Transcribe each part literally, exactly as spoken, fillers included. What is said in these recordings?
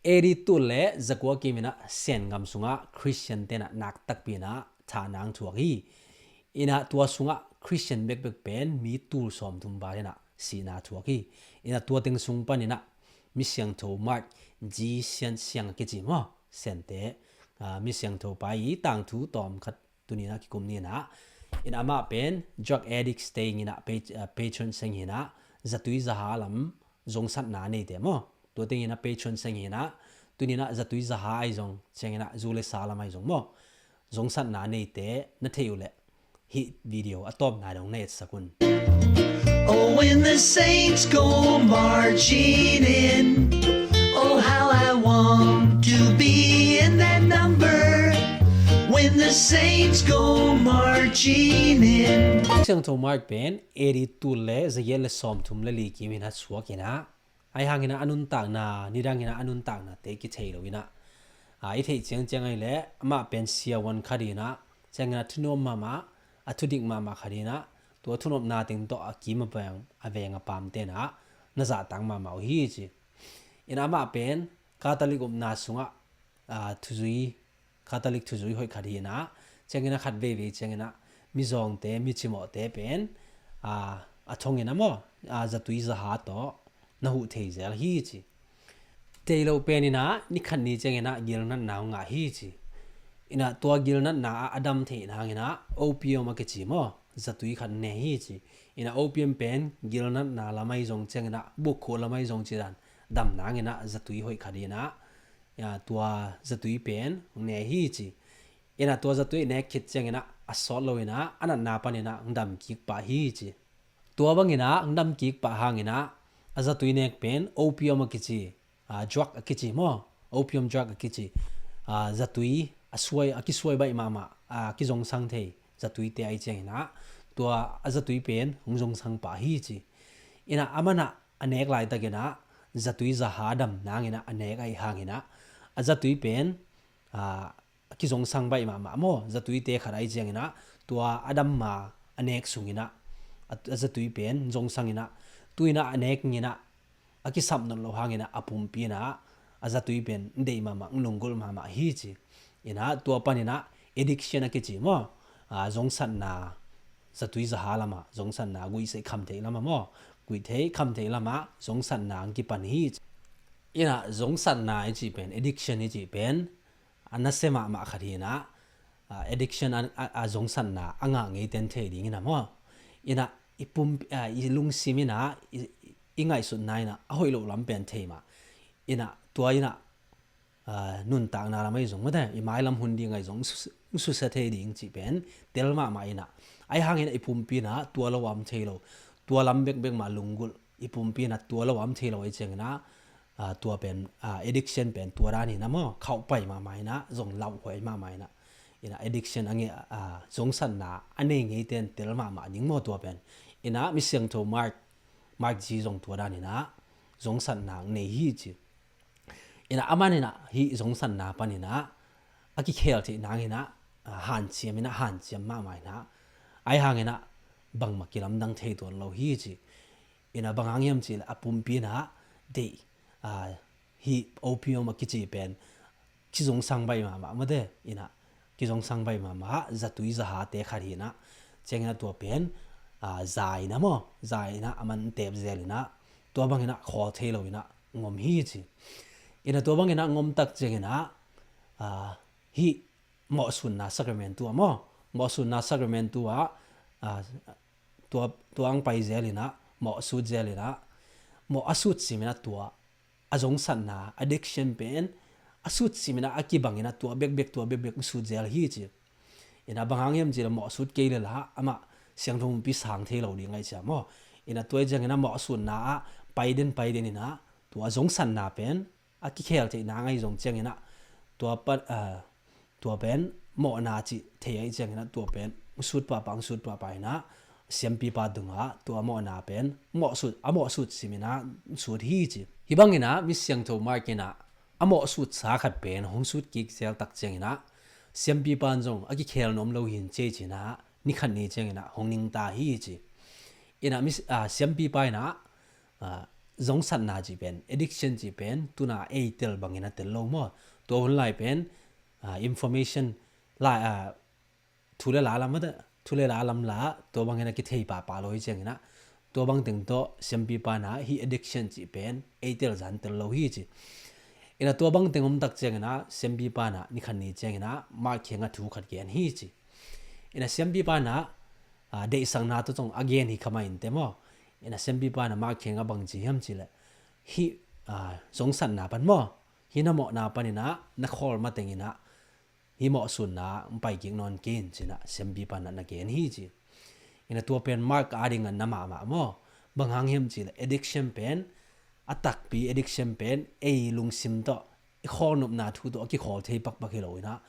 A D tul le zakua kim in ah Sen gam sungah Khristian te in ah nak takpi in ah thah nang thuak hi. In ah tua sungah Khristian bekbek pen mi tul sawmthum val in ah sihna thuak hi. In ah tua teng sung pan in ah mi siangtho Mark, G Sian Siang a kici maw, Sen te, ah, mi siangtho pa i tangthu tawm khat tuni in ah kikum ni in ah. In ah amah pen drug addicts te in ah pa-, ah, patron saint hi in ah, zatui zaha lam zongsatna neite maw, tua teng in ah patron saint hi in ah, tuni in ah zatui zaha ahi zong, ciang in ah zu le sa lam ahi zong maw, zongsatna neite na thei uh leh hih video a tawpna dong na etsak un. Oh, when the saints go marching in. Oh, how I want to be in that number. When the saints go marching in. Siangtho Mark pen A D tul le zagiat le sawmthum le li kim in ah suak in ah, ahi hangin ah a nuntakna, nidang in ah a nuntakna te kithei lo in ah, a, i theih ciangciang ahi leh amah pen siavuan khat hi in ah, ciang in ah thunuam mahmah, a thudik mahmah khat hi in ah, tua thunuamna teng tawh a kim a veng, a veng a pamte in ah na zahtang mahmah uh hi ci. In ah amah pen Catholic upna sungah, a, thuzui, Catholic thuzui hoih khat hi in ah, ciang in ah khat veivei ciang in ah mizawngte, mi cimawhte pen, a, a thong in ah maw, a, zatui zaha tawh na huh thei zel hi ci. Thei lo pen in ah ni khat ni ciang in ah gilnatna uh ngah hi ci. In ah tua gilnatna ah a dam theih nang in ah opium a kici maw, zatui khat ne hi ci. In ah opium pen gilnatna lam ahi zong, ciang in ah bukkhuh lam ahi zong ci dan dam nang in ah zatui hoih khat hi in ah, a, tua zatui pen ne hi ci. In ah tua zatui nek khit ciang in ah a sawt lo in ah a natna pan in ah dam kik pah hi ci. Tua bang in ah dam kik pah hang in ah a zatui nek pen opium a kici, a, drug a kici maw, opium drug a kici, a, zatui a suai, a kisuai baih mahmah, a, kizongsang thei zatuite ahi ciang in ah tua a zatui pen hong zongsang pah hi ci. In ah aman ah a nek laitak in ah zatui zaha dam nang in ah a nek ahi hang in ah a zatui pen, a, a kizongsang baih mahmah maw, zatuite khat ahi ciang in ah tua a dam ma a nek sung in ah a, a zatui pen zongsang in ah, tu in ah a nek in ah a kisap nawn lo hang in ah a pumpi in ah a zatui pen deih mahmah, lunggulh mahmah hi ci. In ah tua pan in ah addiction a kici maw, a, zongsatna, zatui zaha lam ah zongsatna, guihtheih khamtheih lam ah maw, guihtheih khamtheih lam ah zongsatna hong kipan hi ci. In ah zongsatna i cih pen, addiction i cih pen a nasia mahmah khat hi in ah, a, addiction a, a, a zongsatna a ngah ngeite in thei ding in ah maw. In ah i pum, a, i lungsim in ah i, i ngaihsutna in ah a hoih loh lam pen thei mah. In ah tua in ah, a, nuntakna lam ahi zong mate, i mailam hun ding ahi zong su-, susia thei ding cih pen tel mahmah in ah, ahi hang in ah i pumpi in ah tua lo a om thei lo, tua lam bekbek mah lunggulh, i pumpi in ah tua lo a om thei lo ahi ciang in ah, a, tua pen, a, addiction pen tua dan hi in ah maw, khauhpai mahmah in ah, zong lauhuai mahmah in ah. In ah addiction a nge, a, zongsatna a nei ngeite in tel mahmah ding maw tua pen. In ah mi siangtho Mark, Mark G zong tua dan in ah zongsatna nei hi ci. In ah aman in ah hih zongsatna pan in ah a kikhel theih nang in ah, a, hanciam in ah, hanciam mahmah in ah, ahi hang in ah bangmah kilamdang thei tuan lo hi ci. In ah bang hang hiam cih leh a pumpi in ah deih, a, hih opium a kici pen kizongsang baih mahmah mate, in ah kizongsang baih mahmah, zatui zahate khat hi in ah, ciang in ah tua pen, a, zai in ah maw, zai in ah aman tep zel in ah, tua bang in ah khawl thei lo in ah ngom hi ci. In ah tua bang in ah ngom tak ciang in ah, a, hih mawhsutna sacrament tu ah maw, mawhsutna sacrament tu ah, a, tua, tua ang pai zel in ah mawhsut zel in ah, mawh a sut sim in ah tua a zongsatna, addiction pen a sut sim in ah a kibang in ah tua bekbek, tua bekbek sut zel hi ci. In ah bang hang hiam cih leh mawhsut kei leh lah amah siangtho mumpi sang thei lo ding ahi ciang maw. In ah tua ahi ciang in ah mawhsutna ah pai den, pai den in ah tua zongsatna pen a kikhel theih nang ahi zong ciang in ah tua pan, a, tua pen mawhna cih thei ahi ciang in ah tua pen sut pahpah, sut pahpah in ah siampipa tungah tua mawhna pen mawhsut, a mawhsut sim in ah sut hi ci. Hih bang in ah mi siangtho Mark in ah a mawhsutsa khat pen hong sut kik zel tak ciang in ah siampipa in zong a kikhel nuam lo hi in ci ci in ah ni khat ni ciang in ah hong ningta hi ci. In ah mi, a, siampipa in ah, a, zongsatna cih pen, addiction cih pen tuna ei tel bangin a tel lo maw. Tua hun lai pen, ah, information lai, ah, thu le la lam, thu le la lam la, tua bangin a kithei pahpah lo hi ciangin ah, tua bang teng tawh siampipa in ah hih addiction cih pen ei tel zan tel lo hi ci. Ina tua bang teng om tak ciangin ah siampipa in ah ni khat ni ciangin ah Mark kiangah thu khat gen hi ci. Ina siampipa in ah, ah, deihsakna tawh zong a gen hi kha mah inteh maw. Ina siampipa in ah Mark kiangah bang ci hiam cih leh, hih, ah, zongsatna pan maw, hih na mawhna panin ah na khawl matengin ah hih mawhsunna hong pai kik nawn kei in ci-in ah siampipa in ah na gen hi ci. Ina tua pen Mark a dingah na mahmah maw. Bang hang hiam cih leh addiction pen, a takpi addiction pen ei lungsim tawh, i khawlnopna thu tawh a kikhawl thei pakpak hi lo in ah,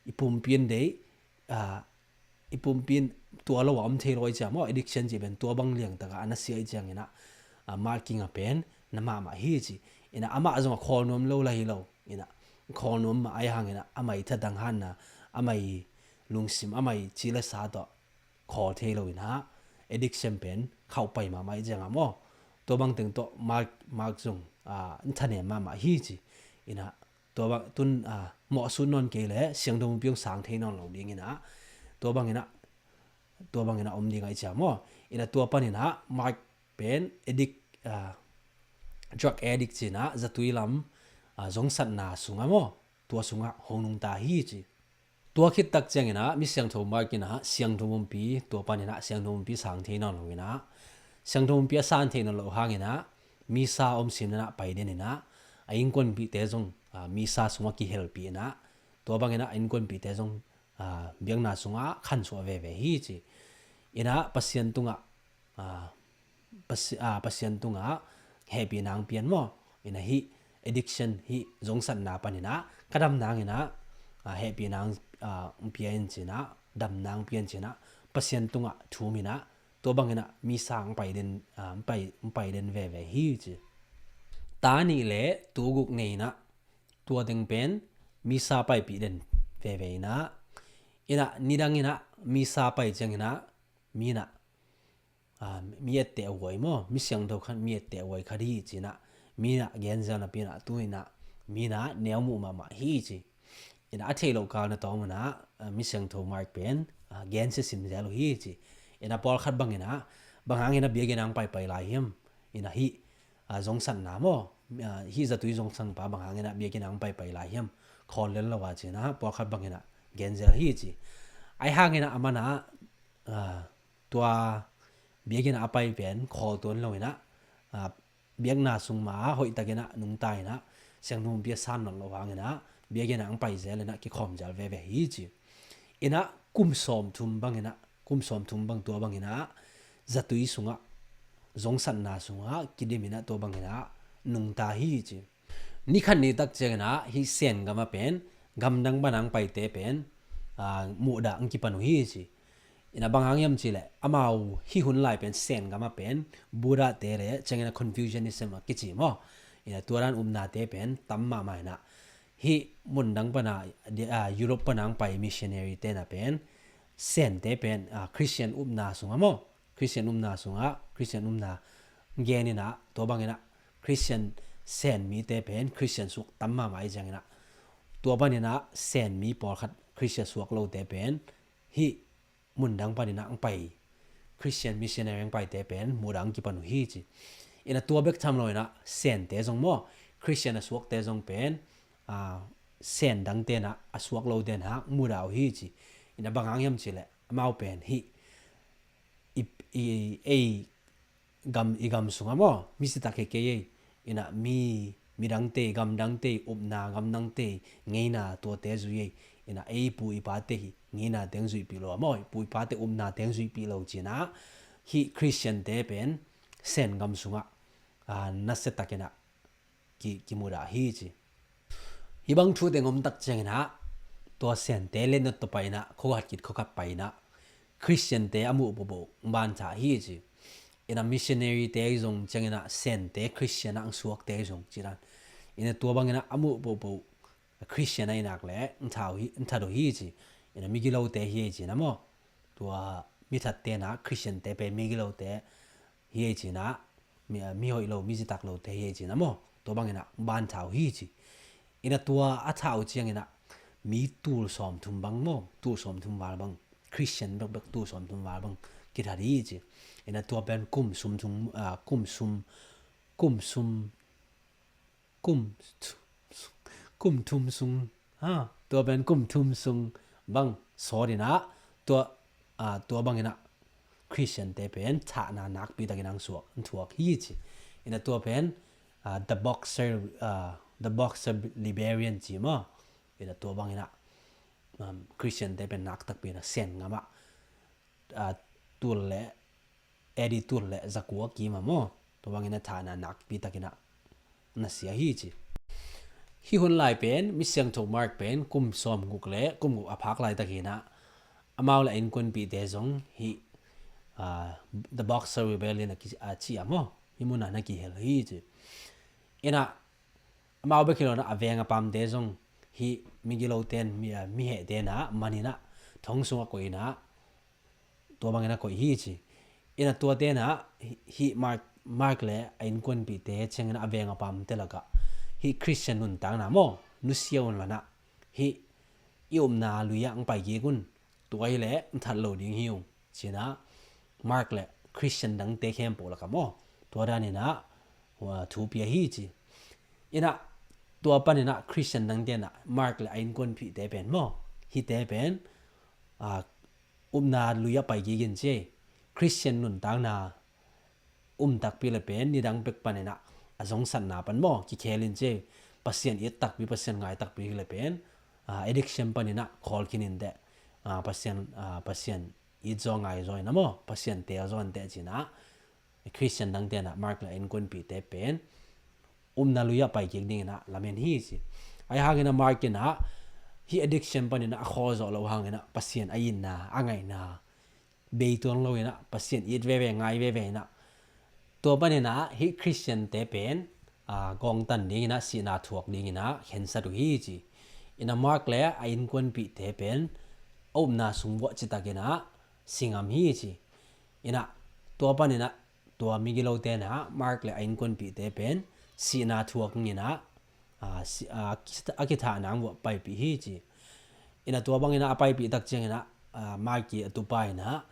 i pumpi in deih, ah, i pumpi in tua lo a om thei lo ahih ciang maw, addiction cih pen tua bang liangtak a na sia ahih ciangin ah, ah, Mark kiangah pen na mahmah hi ci. Ina amah zong a khawl nuam lo lah hi lo. Ina khawl nuam mah ahih hangin ah amah i thatang hanna, amah i lungsim, amah i ci le sa tawh khawl thei lo in ah addiction pen khauh pai mahmah ahih ciangah maw, tua bang teng tawh Mark, Mark zong, ah, thanem mahmah hi ci. Ina tua bang tun, ah, mawhsun nawn kei leh siangtho pumpi hong sang thei nawn lo dingin ah, tua bangin ah, tua bangin ah om ding ahih ciang maw. Ina tua panin ah Mark pen addict, ah, drug addict ci-in ah zatui lam, ah, zongsatna sungah maw, tua sungah hong nungta hi ci. Tua khit tak ciangin ah mi siangtho Mark in ah siangtho pumpi, tua panin ah siangtho pumpi sang thei nawn lo in ah, siangtho pumpi a san thei nawn loh hangin ah misa om sim in ah pai den in ah, a innkuanpihte zong, ah, misa sungah kihelpih in ah, tua bangin ah a innkuanpihte zong, ah, biakna sungah khansuah veve hi ci. Ina Pasian tungah, ah, Pasi-, ah, Pasian tungah hehpihna hong pia in maw. Ina hih addiction, hih zongsatna panin ah ka dam nangin ah, ah, hehpihna hong, ah, hong pia in ci-in ah, damna hong pia in ci-in ah Pasian tungah thum in ah, tua bangin ah misa hong pai den, ah, hong pai, hong pai den veve hi ci. Ta nih le tu guk nei in ah, tua teng pen misa paipih den veve in ah, ina nidang in ah misa pai ciangin ah, mi in ah, ah, mi etteh huai maw, mi siangtho khat mi etteh huai khat hi ci-in ah, mi in ah gen zel napi in ah, tu in ah mi in ah neu muh mahmah hi ci. Ina a theih loh kal na tawm un ah, ah, mi siangtho Mark pen, ah, gensia sim zel uh hi ci. Ina pawlkhat bangin ah, bang hangin ah biakinn ah hong paipai lai hiam? Ina hih, ah, zongsatna maw, ah, hih zatui zongsatpa bang hangin ah biakinn ah hong paipai lai hiam? Khawl lel lo a ci-in ah pawlkhat bangin ah gen zel hi ci. Ahih hangin ah aman ah, ah, tua biakinn ah a pai pen khawl tuan lo in ah, ah, biakna sung mah ah hoihtakin ah nungta in ah, siangtho pumpi a san nawn loh hangin ah biakinn ah hong pai zel in ah kikhawm zel veve hi ci. Ina kum sawmthum bangin ah, kum sawmthum bang tua bangin ah zatui sungah, zongsatna sungah kidim in ah tua bangin ah nungta hi ci. Ni khat ni tak ciangin ah hih Sen gam ah pen, gamdang pan ah hong paite pen, ah, muhdah hong kipan uh hi ci. Ina bang hang hiam cih leh, amau hih hun lai pen Sen gam ah pen Buddha te le ciangin ah Confucianism a kici maw. Ina tua dan upnate pen tam mahmah in ah, hih mundang pan ah, ah, Europe pan ah hong pai missionary te in ah pen, Sente pen, ah, Christian upna sungah maw, Christian upna sungah, Christian upna gen in ah, tua bangin ah Christian, Sen mite pen Christian suak tam mahmah ahih ciangin ah, tua panin ah Sen mi pawlkhat Christian suak lote pen hih mundang panin ah hong pai, Christian missionary hong paite pen muhdah hong kipan uh hi ci. Ina tua bek tham lo in ah Sente zong maw, Christian a suakte zong pen, ah, Sen dangte in ah a suak lote in ah muhdah uh hi ci. Ina bang hang hiam cih leh, amau pen hih i, i, ei gam, i gam sungah maw, misi tak hi kei ei. Ina mi, midangte, gamdangte upna, gamdangte ngeina tuate zui ei. Ina ei pu i pate hih ngeina teng zuihpih lo a maw, i pu i pate upna teng zuihpih lo ci-in ah hih Christian te pen Sen gam sungah, ah, nasia takin ah ki, kimudah hi ci. Hih bang thu teng om tak ciangin ah, tua Sente le na tawh pai in ah, khua khat khit khua khat pai in ah, Christian te a muh pohpoh hong bantha hi ci. Ina missionary te zong ciangin ah Sente Christian ah hong suakte zong ci dan. Ina tua bangin ah a muh pohpoh Christian ah i nak leh hong that uh hi, hong that uh hi ci. Ina migilote hi ei ci-in ah maw. Tua mithatte in ah Christian te pen migilote hi ei ci-in ah, mi, mi hoih lo, mi zitak lo te hi ei ci na maw. Tua bangin ah ban thau hi ci. Ina tua a thau ciangin ah mi tul sawmthum bang maw, tul sawmthum val bang Christian bekbek tul sawmthum val bang kithat hi ci. Ina tua pen kum sum thum, ah, kum sum, kum sum, kum, kum thum sung, ha, tua pen kum thum sung bang sawt ina tua, ah, tua bangin ah Christian te pen thahna nakpi takin ang suak, ang thuak hi ci. Ina tua pen, ah, the Boxer, ah, the Boxer Rebellion ci maw. Ina tua bangin ah, um, Christian te pen nak takpi ina Sen ngam ah, ah, tul le, A D tul le zakua kim ah maw. Tua bangin ah thahna nakpi takin ah na sia hi ci. Hih hun lai pen, mi siangtho Mark pen kum sawmguk le kum guk a phak laitak hi ina, amau le a innkuanpihte zong hih, ah, the Boxer Rebellion a ki, a ci ah maw. Hih munah na kihel hi ci. Ina amau bek hi lo ina a veng a pamte zong hih migilote in, mi, ah, mihehte ina man ina thong sungah koih ina tua bangin a koih hi ci. Ina tuate ina hih, hih Mark, Mark le a innkuanpihte ciangin a veng a pamte lakah hih Christian nuntakna maw, nusia un la ina hih i upna lui ah ang pai kik un, tua hi leh ang that lo ding hi ung ci ina Mark le Christian dangte khempeuh lakah maw, tua dan ina, ah, thu pia hi ci. Ina tua pan ina Christian dangte ina Mark le a innkuanpihte pen maw, hihte pen, ah, upna lui ah pai kik in ci ei. Christian nuntakna um takpi le pen nidang pek pan ina a zongsatna pan maw kikhel in ci ei. Pasian it takpi, Pasian ngai takpi le pen, ah, addiction pan ina khawl khin in teh, ah, Pasian, ah, Pasian it zaw ngai zaw ina maw, Pasian teel zaw in teh ci ina Christian dangte ina Mark le a innkuanpihte pen upna lui ah pai kik ding ina lamen hi ci. Ahi hang ina Mark ina hih addiction pan ina a khawl zawh loh hang ina Pasian a itna, a ngaihna bei tuan lo ina Pasian it veve, ngai veve ina tua pan ina hih Christian te pen, ah, gawngtan ding ina, sihna thuak ding ina khensat uh hi ci. Ina Mark le a innkuanpihte pen a upna sung vuah citak ina si ngam hi ci. Ina tua pan ina tua migilote ina Mark le a innkuanpihte pen sihna thuak ina, ah, si, ah, a kitha, a kitha nang vuah paipih hi ci. Ina tua bang ina a paipih tak ciang ina, ah, Mark i a tupa ina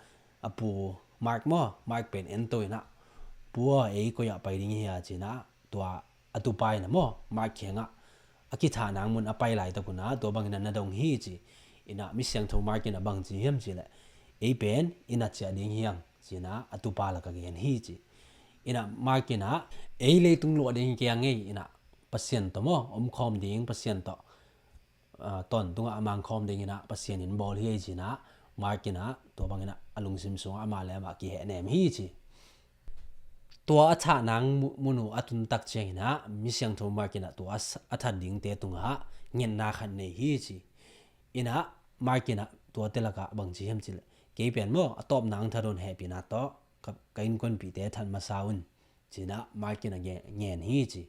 a pu Mark maw, Mark pen ento ina, pu aw, ei koi ah pai ding hi a ci ina tua a tupa ina maw Mark kiangah a kitha nang mun a pai laitak ina tua bang ina na dong hi ci. Ina mi siangtho Mark ina bang ci hiam ci leh, ei pen ina ciah ding hi ang ci ina a tupa lakah gen hi ci. Ina Mark ina ei leitung luah ding hi kei a ngei ina Pasian tawh maw omkhawm ding, Pasian tawh, ah, tawntungah a mangkhawm ding ina Pasian in bawl hi ei ci ina Mark ina tua bang ina a lungsim sungah amah le amah kihehnem hi ci. Tua a thah nang mu-, mun uh a tun tak ciang ina mi siangtho Mark ina tua a s-, a that dingte tungah ngetna khat nei hi ci. Ina Mark ina tuate lakah bang ci hiam ci leh, kei pen maw a tawpna ang that un, hehpihna tawh ka, ka innkuanpihte that masa un ci ina Mark ina nge-, ngen hi ci.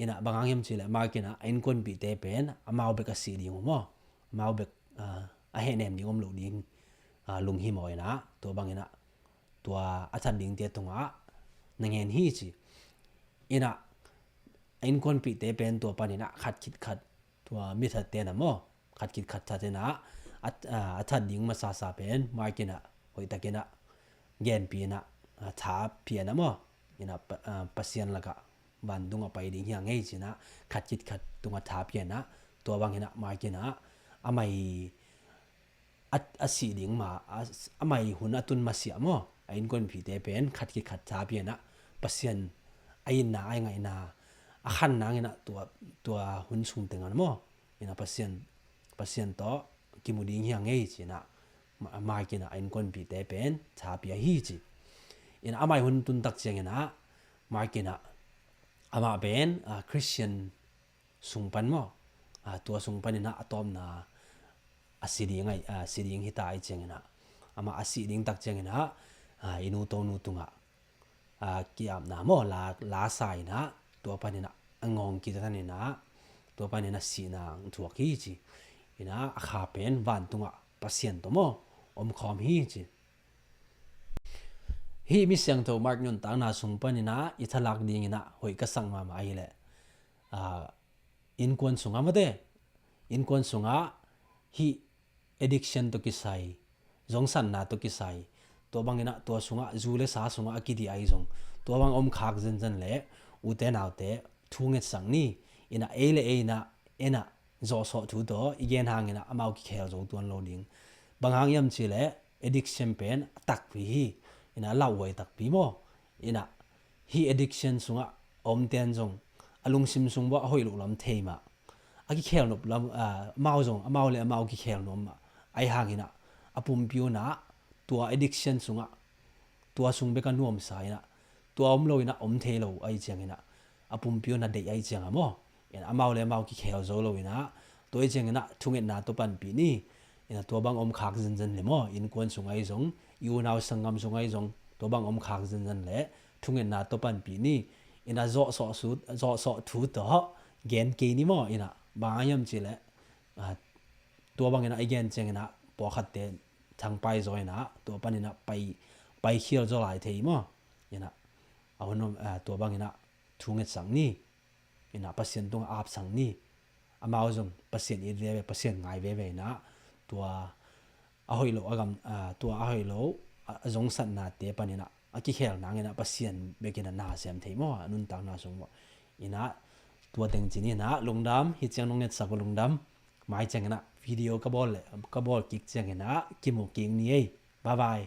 Ina bang hang hiam ci leh Mark ina a innkuanpihte pen amau bek a sih ding uh maw, amau bek, ah, a hehnem ding om lo ding, ah, lunghimawh ina tua bang ina tua a that dingte tungah na ngen hi ci. Ina a innkuanpihte pen tua pan ina khat khit khat, tua mithatte ina maw khat khit khat that ina a, a, a that ding masasa pen Mark ina hoihtak ina genpih ina, ah, tha pia ina maw, ina Pa-, ah, Pasian lakah vantungah pai ding hi a ngei ci ina khat khit khat tungah tha pia ina tua bang ina Mark ina amah i a, a sih ding ma, a, amah i hun a tun masiah maw a innkuanpihte pen khat khit khat tha pia ina Pasian a itna, a ngaihna a khan nang ina tua, tua hun sung tengah maw ina Pasian, Pasian tawh kimu ding hi a ngei ci ina Ma-, Mark ina a innkuanpihte pen tha pia hi ci. Ina amah i hun tun tak ciang ina Mark ina amah pen, ah, Christian sung pan maw, ah, tua sung pan ina a tawpna a si ding ai, ah, si ding hi ta ai ciang ina amah a sih ding tak ciang ina, ah, i nu tonu tungah, ah, ki-apna maw la, la sa ina tua pan ina a ngawng kithan ina tua pan ina sihna ang thuak hi ci. Ina a kha pen vantungah Pasian tawh maw omkhawm hi ci. Hih mi siangtho Mark nuntakna sung panin ah i thalak dingin ah hoih ka sak mahmah ahih leh, ah, innkuan sungah mate, innkuan sungah hih addiction tawh kisai, zongsatna tawh kisai, tua bangin ah tua sungah zu le sa sungah a kidih ahi zong, tua bang om khak zenzen leh ute naute thu ngetsak ni. In ah ei le ei in ah, en ah, zawhsawh thu tawh i gen hangin ah amau kikhel zo tuan lo ding. Bang hang hiam cih leh addiction pen a takpi hi. In ah a lauhuai takpi maw. In ah hih addiction sungah a omten zong a lungsim sung bawh a hoih loh lam thei mah, a kikhel nop lam, ah, amau zong, amau le amau kikhel nuam mah. Ahi hangin ah a pumpi un ah tua addiction sungah, tua sung bek a nuamsa in ah, tua om lo in ah om thei lo ahi ciangin ah, a pumpi un a deih ahi ciang ah maw, in ah amau le amau kikhel zo lo in ah, tua ahi ciangin ah thungetna tawh panpih ni. In ah tua bang om khak zenzen le maw, innkuan sung ahi zong, i unau sanggam sung ahi zong, tua bang om khak zenzen le thungetna tawh panpih ni. In ah zawhsawh su-, zawhsawh thu tawh gen kei ni maw. In ah bang hiam cih leh, ah, tua bangin ah i gen ciangin ah pawlkhatte thangpai zaw in ah tua panin ah pai, paikhial zaw lai thei maw. In ah a hun om, ah, tua bangin ah thu ngetsak ni. In ah Pasian tungah apsak ni. Amau zong Pasian it veve, Pasian ngai veve in ah tua a hoih lo a gam, ah, tua a hoih lo a, a zongsatnate panin ah a kikhel nangin ah Pasian bekin ah na sem thei maw, a nuntakna sung maw. In ah tua teng ci ni. In ah lungdam, hih ciang nong ngetsak uh lungdam. Mai ciangin ah video ka bawl le, ka bawl kik ciangin ah kimu kik ni ei. Bye bye.